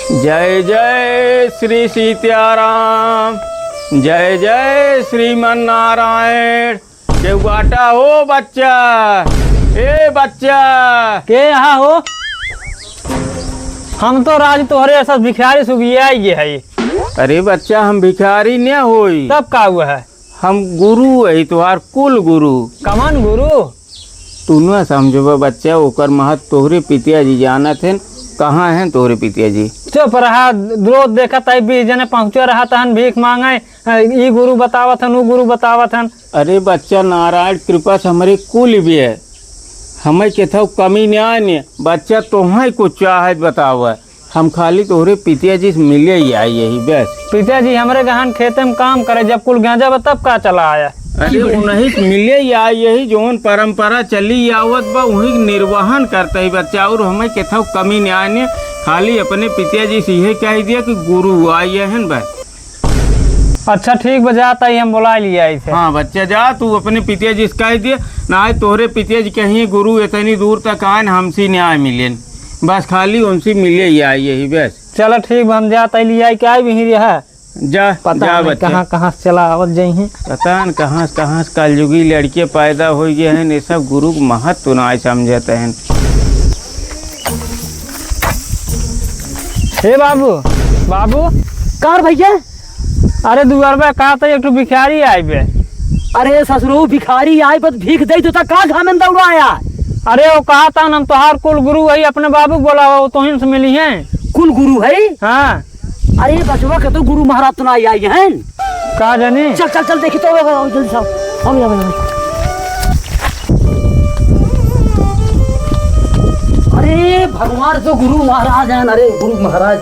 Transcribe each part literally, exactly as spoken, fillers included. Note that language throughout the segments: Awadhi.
जय जय श्री सीताराम, जय जय श्रीमन नारायण। केहू बाटा हो बच्चा, ए बच्चा। के यहाँ हो? हम तो राज तोहरे ऐसा भिखारी सुगिया ही है। अरे बच्चा, हम भिखारी न होई। तब का हुआ है? हम गुरु है, तोहार कुल गुरु। कमन गुरु? तू न समझबा बच्चा, ओकर महत्व तोहरे पितिया जी जानत हैं। कहाँ हैं तोहरे पितिया जी? चुप रहा, रोज देखत है बीस जने पहुँचे रहत हन भीख मांगे, ई गुरु बतावत हन, ऊ गुरु बतावत हन। अरे बच्चा, नारायण कृपा से हमरे कुल भी है, हमें केथौ कमी न्याय ने। बच्चा, तोहें कुछ चाहे बतावे, हम खाली तोहरे पितिया जी से मिले ही आई यही बस। पितिया जी हमरे गहन खेते में काम करे, जब कुल गांजा बा तब का चला आया? अरे उन्हीं से मिले ही आई यही, जौन परंपरा चली आवत बा वही निर्वहन करते ही बच्चा, और हमें केथौ कमी न्याय ने, खाली अपने पितिया जी से यही कह दिया कि गुरु आई है बस। अच्छा ठीक बा, जात ही हम बुला लिया इसे। हाँ बच्चा, जा तू अपने पितिया जी से कह दिए, ना आए तोहरे पितिया जी कहीं गुरु इतनी दूर तक आए न हमसे न्याय मिले, बस खाली उनसे मिले ही आई यही बस। चलो ठीक बा, हम जात ही लिया के आए भी रहा। जा, पता जा नहीं बच्चा। कहाँ कहाँ से चला आवत जाई हैं। पता न कहाँ से कहाँ से कलयुगी लड़के पैदा हो गए हैं, ये सब गुरु के महत्व ना समझते हैं। हे बाबू, बाबू। कार भैया? अरे दुआरबा का तो एक ठो भिखारी आए बे। अरे ससुरो भिखारी आए बस भीख दे तो का घामे में दौड़ा आया? अरे वो कहा था ना, हम तोहार कुल गुरु है, अपने बाबू को बोला, वो तोहिन से मिली हैं। कुल गुरु है? हाँ। अरे बचवा के तो गुरु महाराज तो ना आई हैं। का जाने? चल चल चल देखी तो, आओ, आओ, जल्दी से आओ। आओ, आओ, आओ। अरे भगवान तो गुरु महाराज हैं। अरे गुरु महाराज,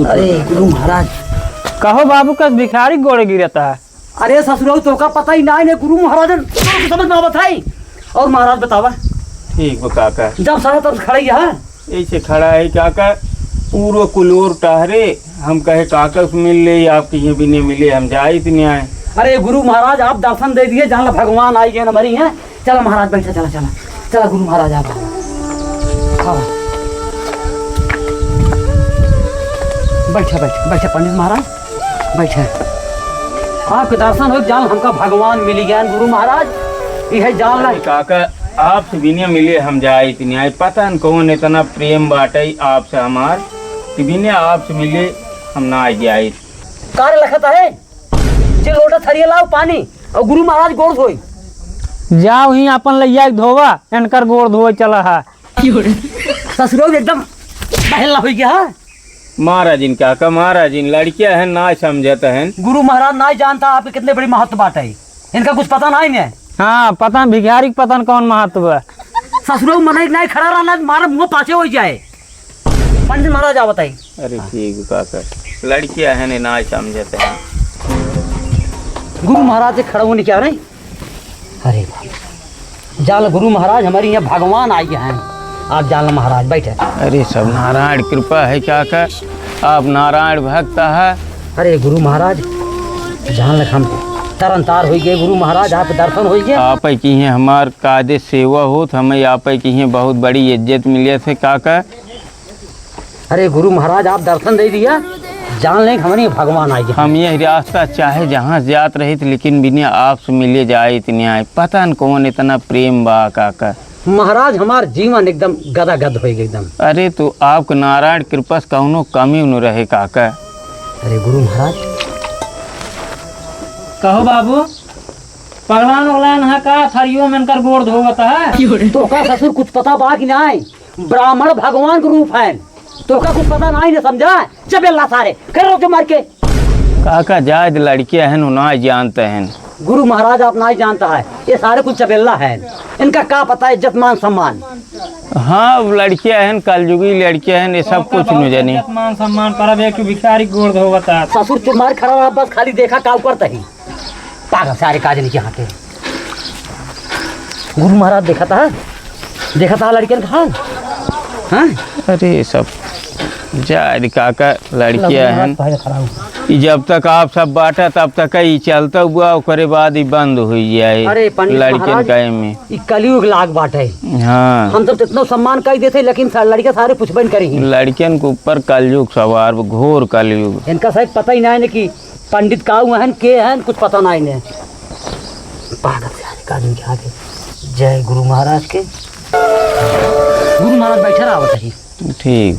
अरे गुरु महाराज। कहो बाबू, कस भिखारी गोड़े गिरता है? अरे ससुराल, तोका पता ही ना है, गुरु महाराज हैं, तोका समझ में आवत है। और महाराज बतावा। ठीक बा काका। जब सारा तरफ खड़ा ही है। ऐसे खड़ा है काका, पूरा कुलोर टहरे, हम कहे काका से मिल ले, आप कहीं भी नहीं मिले, हम जाइत नहीं आए। अरे गुरु महाराज, आप दर्शन दे दिए, जान ला भगवान आई गए न मरी हैं। चला महाराज, बैठा, चला, चला, चला गुरु महाराज, आप आओ। आओ। बैठा, बैठा, बैठा पंडित महाराज, बैठा। आपके दर्शन हो, जान हमका भगवान मिल गया गुरु महाराज, यह जान ला। अरे काका, आपसे बिना मिले हम जाइत नहीं आए। पता न कौन इतना प्रेम बाटे आपसे हमार, कि बिना आपसे मिले हम ना जाइत। कार लखत है, जे लोटा थरिया लाओ पानी, और गुरु महाराज गोड़ धोई। जाओ ही अपन लैया के धोवा, इनकर गोड़ धोए चला है। ससुरो एकदम बहला हो गया है। महाराजिन काका, महाराजिन लड़किया है, ना समझत है। गुरु महाराज ना जानता आपके कितने बड़ी महत्व बात है, इनका कुछ पता ना ही नहीं। हाँ, पता न भिखारी के पता न कौन महत्व है। ससुरो मन एक नहीं खड़ा रहना, मारा मुंह पाछे हो जाए। पंडित महाराज आवत है। अरे ठीक बा काका, लड़किया है ने ना समझत है। गुरु महाराज से खड़ा होने क्या रहे? अरे बाप। जाल गुरु महाराज, हमारे यहाँ भगवान आई हैं। आप जाल महाराज बैठे। अरे सब नारायण कृपा है काका, आप नारायण भक्त है। अरे गुरु महाराज, जान लग हम तरन तार हो गए गुरु महाराज, आप दर्शन हो गए। आप ही की हैं हमार कायदे सेवा होत, हमें आप ही की हैं बहुत बड़ी इज्जत मिले थे काका। अरे गुरु महाराज, आप दर्शन दे दिया, जान लें कि हमरे भगवान आ गया। हम यह रास्ता चाहे जहाँ से जात रहित, लेकिन बिना आपसे मिले जाइत नहीं आए। पता न कौन इतना प्रेम बा काका। महाराज, हमार जीवन एकदम गदागद हो गया एकदम। अरे तो आपके नारायण कृपा से कौनो कमी न रहे काका। अरे गुरु महाराज। कहो बाबू, पगलान उगलान है का? थरियो में इनकर गोड़ धोवत है। तो का ससुर कुछ पता बा कि नहीं? ब्राह्मण भगवान के रूप हैं। तोका कुछ पता नहीं न समझा? चबेला सारे, कर रो जो मार के। काका जायद लड़के हैं, उ ना जानते हैं। गुरु महाराज आप नहीं जानता है, ये सारे कुछ चबेला हैं। इनका का पता है इज्जत मान सम्मान? हाँ, अब लड़के हैं, कलयुगी लड़के हैं, ये सब तोका कुछ बहुत नहीं जानी। इज्जत मान सम्मान पर अब एक भिखारी गोड़ धोवत है। ससुर चुप मार खड़ा रहा, बस खाली देखा का ऊपर तही। पागल सारे काज नहीं के हाथे। गुरु महाराज देखा था, देखा था लड़कियन का हाल। हाँ? अरे सब। जा रे काका, लड़किया लड़किया हन। पहले खड़ा हो। ई जब तक आप सब बाटा, तब तक ई चलता हुआ, ओकरे बाद ई बंद होइ जाए। अरे पंडित लड़कियन महाराज, का एमे। ई कलयुग लाग बाटे। हाँ। हम सब तो इतना सम्मान कई देते, लेकिन सा-, लड़किया सारे पुछबे न करी। लड़कियन के ऊपर कलयुग सवार, घोर कलयुग। इनका शायद पता ही ना है कि पंडित का हुआ हन, के हन, कुछ पता ना इन्हें। पागल से आदमी के आगे। जय गुरु महाराज के। गुरु महाराज बैठे रहा बताइए। ठीक।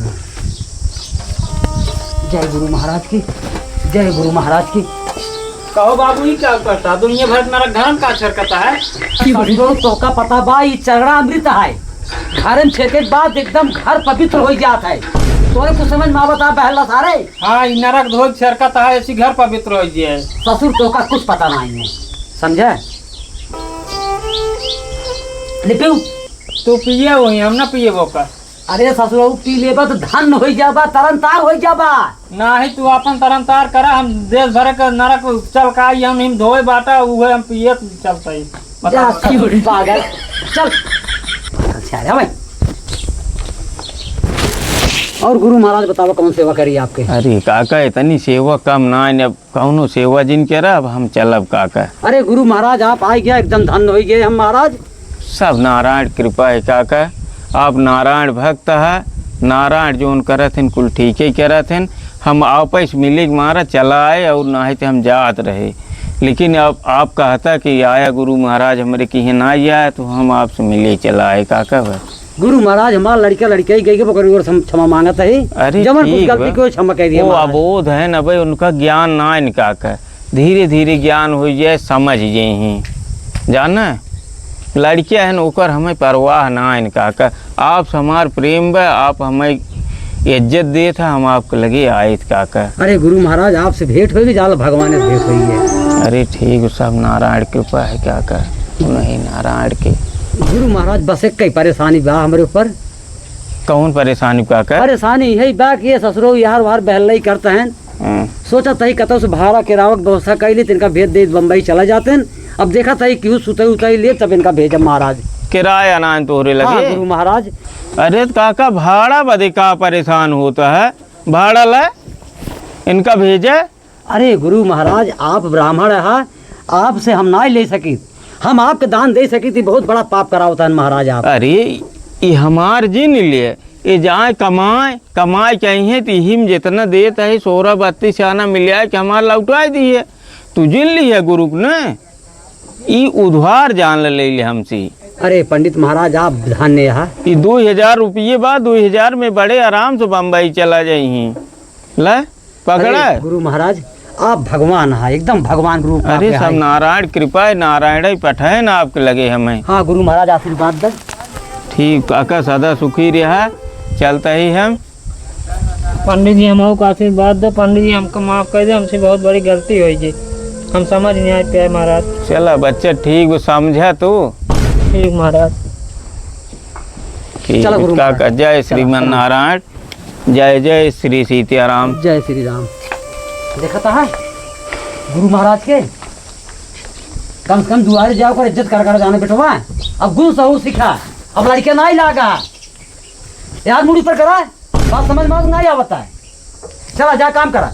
जय गुरु महाराज की, जय गुरु महाराज की। कहो बाबू, ई का करता? दुनिया भर नरक धरम का छरकता है? ससुरो, तोका पता बा, ई चरड़ा अमृत है। घर में छेके के बाद एकदम घर पवित्र हो जात है। तोरे कुछ समझ में आवता बहला सारे? हाँ, ई नरक धोई छरकता है, ऐसी घर पवित्र हो जाए। ससुर, तोका कुछ पता नहीं है, समझे? ले पीऊ। तू पिए वही, हम ना पिए वो का। अरे ससुरऊ, पी लेबा तो धन होइ जाबा, तरन तार होइ जाबा। नाही, तू आपन तरन तार करा, हम देश भर के नरक चल का आई, हम हिम धोए बाटा, उहे हम पिए चलता ही। बता। जा, पागल। चल। अच्छा, आ भाई। और गुरु महाराज बतावा, कौन सेवा करी आपके? अरे काका, इतनी सेवा कम ना है, अब कौनो सेवा जिन करा, अब हम चलब काका। अरे गुरु महाराज, आप आ गया, एकदम धन्य हो गए हम महाराज। सब नारायण कृपा है काका, आप नारायण भक्त है, नारायण जोन करत हैं कुल ठीक ही करत हैं। हम आपस मिले के मारा चला आए और नाही तो हम जात रहे, लेकिन अब आप कहता कि आया गुरु महाराज हमरे किहे ना आया तो हम आपसे मिले चला आए काका। बस गुरु महाराज, हमार लड़का लड़का ही गई के ओकर ओर से हम क्षमा मांगत है। अरे जमन कुछ ठीक गलती बा। कोई क्षमा कह दिया वो महाराज। अबोध है न भाई, उनका ज्ञान ना इनका का। धीरे धीरे ज्ञान हो जाए, समझ जाए ही। जाना? लड़किया है न, ओकर हमें परवाह ना इनका का। आप हमार प्रेम बा, आप हमें इज्जत देत है, हम आपके लगे आए काका। अरे गुरु महाराज, आपसे भेंट होई, जाल भगवान से भेंट होई है। अरे ठीक, सब नारायण कृपा है काका, उन्हीं नारायण के। गुरु महाराज, बस एक ही परेशानी बा हमरे ऊपर। कौन परेशानी काका? परेशानी यही बा कि ये ससुरो यार वार बहलई करते हैं। हाँ। सोचा तही कतौ से भाड़ा किरावा के व्यवस्था कर ली, तिनका भेज दे बम्बई चला जाते हैं। अब देखा तही केहू सुतई उतई ले, तब इनका भेजब महाराज। किराया ना है तोहरे लगे? हाँ गुरु महाराज। अरे तो काका, भाड़ा बदे का परेशान होता है? भाड़ा ले, इनका भेजे। अरे गुरु महाराज, आप ब्राह्मण है, आपसे हम ना ले सकी, हम आपके दान दे सकी थी, बहुत बड़ा पाप करावत है महाराज आप। अरे, ये हमार जिन लिए, ये जाए कमाए, कमाए चाहिए तो इही में जितना देत है, सोरह बत्तीस आना मिल जाए कि हमार लौटाए दिए, तू जिन लिए गुरु ने। ई उधार जान ले ले हमसे। अरे पंडित महाराज, आप धन्य है। ई दो हजार रुपये बा, दो हजार में बड़े आराम से बम्बई चला जाई। ले, पकड़ा। अरे गुरु महाराज, आप भगवान है, एकदम भगवान के रूप में अरे, आपके सब हैं। नारायण कृपा है, नारायण ही पठाए ना आपके लगे हमें। हाँ गुरु महाराज, आशीर्वाद दे। ठीक, काका सदा सुखी रहा, चलता ही हम। पंडित जी, हमहू का आशीर्वाद दो। पंडित जी, हमको माफ कर दे, हमसे बहुत बड़ी गलती हुई जी, हम समझ नहीं आए पाए महाराज। चला बच्चा, ठीक हो, समझा तू। ठीक महाराज। ठीक, चला गुरु का, महाराज। का, जय चला, श्रीमन चला। नारायण, जय जय श्री सीताराम। जय श्री राम। देखता है गुरु महाराज के, कम से कम दुआरे जाओ कर इज्जत कर कर जाने बेटवा। अब गुरु सहू सीखा, अब लड़के ना ही लागा। यार मुड़ी पर करा, बात समझ में नहीं आवता है। चला जा काम करा।